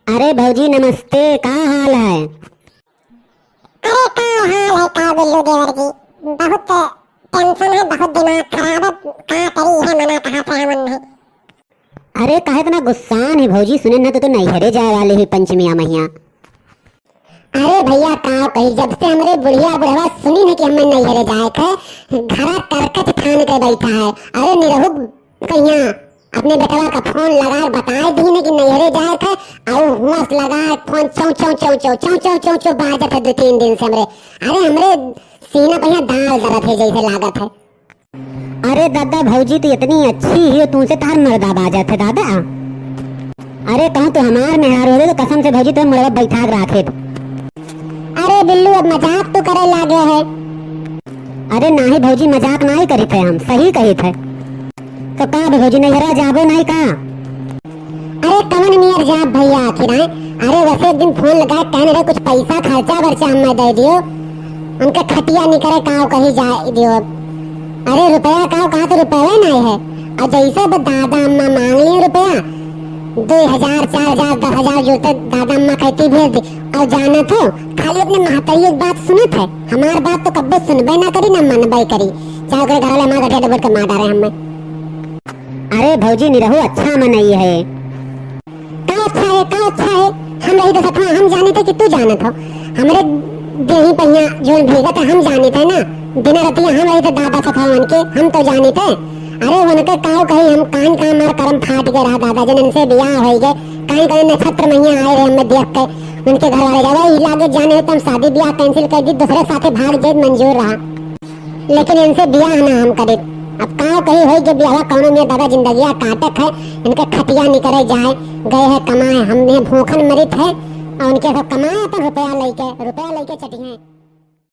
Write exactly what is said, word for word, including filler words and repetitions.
अरे भौजी नमस्ते, का हाल है? अरे का हाल है का बिल्लू देवर जी, बहुत tension है, बहुत दिमाग खराब है, का करी है मना कहा से हमन है। अरे काहे इतना गुस्सान है भौजी, सुने न तो, तो नैहरे जाए वाले है पंचमिया महिया। अरे भैया का कही, जब से हमरे बुढ़िया बुढ़वा सुनी न कि हमें नैहरे जाए के, घरा करकट ठान के बैठा है। अरे निरहू कहिया अपने बेटवा का फोन लगा बताए दी न कि नैहरे जाए के, और हुआ से लगा फोन चौ चौ चौ चौ चौ चौ चौ चौ बाजत है दो तीन दिन से हमरे। अरे हमरे सीना पे यहाँ दाल दरत है जैसे लागत है। अरे दादा भौजी तो इतनी अच्छी ही हो, तुमसे तार मर्दा बाजत है दादा। अरे कहूँ तो हमार मेहरारू होते तो कसम से भौजी तो मुड़वा बैठा के राखे। अरे बिल्लू अब मजाक तो करे लागे है। अरे नाही भौजी मजाक नाही करी थे, हम सही कही थे। तो का बे भौजी नैहरा जाबो नाही का? अरे कवन नियर जाब भैया आखिर आए। अरे वैसे एक दिन फोन लगाए कहने रहे कुछ पैसा खर्चा वर्चा हमें दे दियो, उनके खटिया निकरे काव कही जाए दियो। अरे रुपया काव कहा तो रुपया नहीं है। और जैसे अब दादा अम्मा मांग लिए रुपया, दो हजार चार हजार दस हजार जुड़ते दादा अम्मा कहती भेज दी। और जानत हो खाली अपने महतारी एक बात सुनत है, हमार बात तो कब्बे सुनबे ना करी ना मनबे करी, चाहे ओकरे घर वाले हमार गठिया डबल के मार डारे हमें। अरे भौजी निरहू अच्छा मनई है। का अच्छा है, का अच्छा है? हम रही तो सफा हम जानी थे कि तू जानत हो। हमरे देही पहिया जोन भीगत है हम जानी थे ना। दिन रतिया हम रही तो दादा सफा उनके हम तो जानी थे। अरे उनके काव कही हम कान का हमार करम फाट के रहा दादा जन इनसे बियाह होई गए। काई कहीं नक्षत्र महिया आए रहे हमें देख के। उनके घर वाले जावे ही लागे जाने तो हम शादी बियाह cancel कर दी, दूसरे साथे भाग जाए मंजूर रहा। लेकिन इनसे बियाह ना हम करे। अब काव कही होई के बियाह कौनो में दादा जिंदगिया काटत है, इनके खटिया निकरे जाए, गए है कमाए, हमने भूखन मरित है, और उनके सब कमाए अपन रुपया लेके, रुपया लेके चटिए।